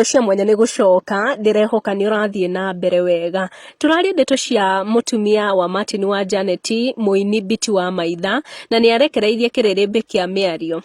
Cia mwanya nĩ gũcoka ndĩrehoka nĩ ũrathiĩ na mbere wega. Tũraria ndeto cia mũtumia wa Martin wa Janet, mũini Biti wa Maitha, na nĩ arekereirie kĩrĩrĩmbĩ kĩa mĩario.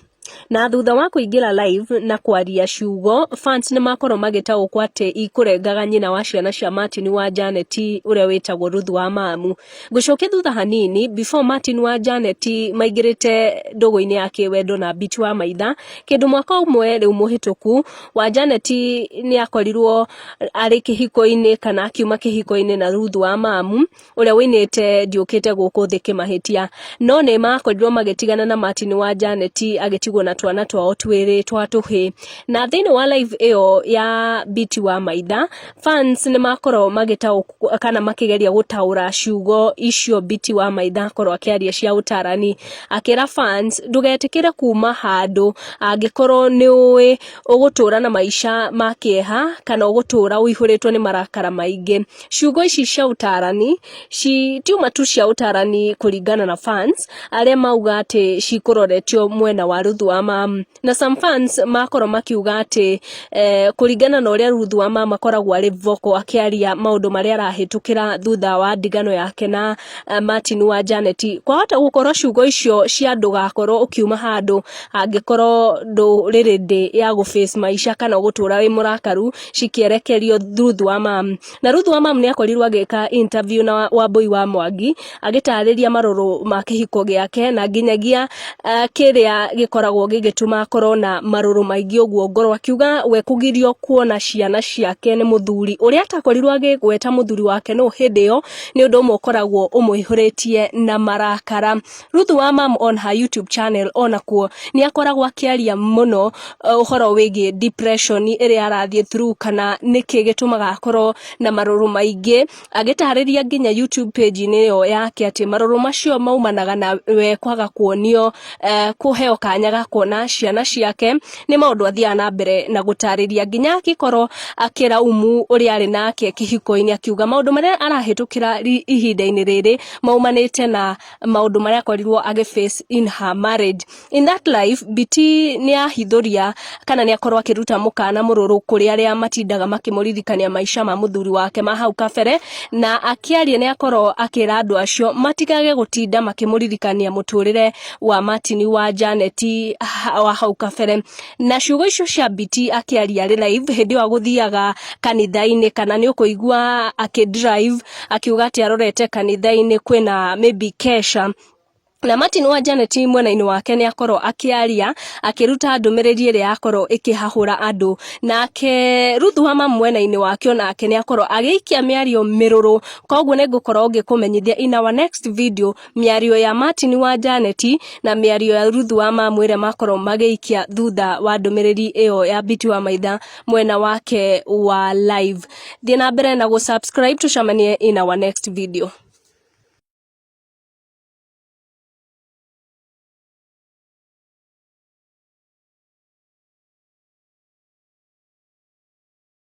Na thutha wa kũingĩra live na kwaria ciugo, fans nĩ makorwo magĩtaũkwo atĩ ikũrengaga nyina wa ciana cia Martin wa Janet ũrĩa wĩtagwo Ruth wa Mamu. Ngũcokia thutha hanini, before Martin wa Janet maingĩrĩte ndũgũ-inĩ ya kĩwendo na Biti wa Maitha, kĩndũ mwaka ũmwe rĩu mũhĩtũku, wa Janet nĩ akorirwo arĩ kĩhiko-inĩ kana akiuma kĩhiko-inĩ na Ruth wa Mamu ũrĩa ũinĩte ndiũkĩte gũkũ thĩ kĩmahĩtia. No nĩ makorirwo magĩtigana na Martin wa Janet agĩtigwo na twana twao twĩrĩ twa tũhĩĩ. Na thĩinĩ wa live ĩyo ya Biti wa Maitha, fans nĩ makorwo magĩtaũkwo kana makĩgeria gũtaũra ciugo icio Biti wa Maitha akorwo akĩaria cia ũtarani, akĩra fans ndũgetĩkĩre kuma handũ angĩkorwo nĩ ũĩ ũgũtũra na maica ma kĩeha kana ũgũtũra ũihũrĩtwo nĩ marakara maingĩ. Ciugo ici cia ũtarani citiuma tu cia ũtarani kũringana na fans arĩa mauga atĩ cikũroretio mwena wa Ruth wa Mamu. Na some fans makorwo makiuga atĩ kũringana na ũrĩa Ruth wa Mama akoragwo arĩ vocal akĩaria maũndũ marĩa arahĩtũkĩra thutha wa ndigano yake na Martin wa Janet, kwahota gũkorwo ciugo icio cia ndũgakorwo ũkiuma handũ angĩkorwo ndũrĩ ready ya gũ face maica kana ũgũtũra wĩ mũrakaru cikĩerekerio Ruth wa Mam. Na Ruth wa Mam nĩ akorirwo agĩka interview na Wambui wa Mwangi agĩtarĩria marũrũ ma kĩhiko gĩake na nginyagia kĩrĩa gĩkoragwo gĩgĩtũma akorwo na marũrũ maingĩ ũguo ngoro, akiuga we kũgirio kuona ciana ciake nĩ mũthuri ũrĩa atakorirwo agĩgweta mũthuri wake nũ hĩndĩ ĩyo nĩ ũndũ ũmwe ũkoragwo ũmũihũrĩtie na marakara. Ruth wa Mam on her YouTube channel onakuo nĩ akoragwo akĩaria mũno ũhoro wĩgiĩ depression ĩrĩa arathiĩ through kana nĩkĩ gĩtũmaga akorwo na marũrũ maingĩ, agĩtarĩria nginya YouTube page-inĩ ĩyo yake atĩ marũrũ macio maumanaga na we kwaga kuonio kũheo kanya ga kuona ciana ciake. Nĩ maũndũ athiaga na mbere na gũtarĩria nginya akĩkorwo akĩraumu ũrĩa arĩ nake kĩhiko-inĩ, akiuga maũndũ marĩa arahĩtũkĩra ihinda-inĩ rĩrĩ maumanĩte na maũndũ marĩa akorirwo agĩ face in her marriage. In that life, Biti nĩ ahithũria kana nĩ akorwo akĩruta mũkana mũrũrũ kũrĩ arĩa matindaga makĩmũririkania maica ma mũthuri wake ma hau kabere, na akĩaria nĩ akorwo akĩra andũ acio matigage gũtinda makĩmũririkania mũtũrĩre wa Martin wa Janet wa hau kabere. Na ciugo icio cia Biti akĩaria arĩ live hĩndĩ ĩyo agũthiaga kanitha-inĩ, kana nĩ ũkũigua akĩ drive akiuga atĩ arorete kanitha-inĩ kwĩna maybe kesha. Na Martin wa Janet mwena-inĩ wake nĩ akorwo akĩaria akĩruta ndũmĩrĩri ĩrĩa yakorwo ĩkĩhahũra andũ. Nake Ruth wa Mamu mwena-inĩ wake onake nĩ akorwo agĩikia mĩario mĩrũrũ, koguo nĩ ngũkorwo ngĩkũmenyithia in our next video mĩario ya Martin wa Janet na mĩario ya Ruth wa Mamu ĩrĩa makorwo magĩikia thutha wa ndũmĩrĩri ĩyo ya Biti wa Maitha mwena wake wa live. Thiĩ na mbere na gũ subscribe, tũcemanie in our next video.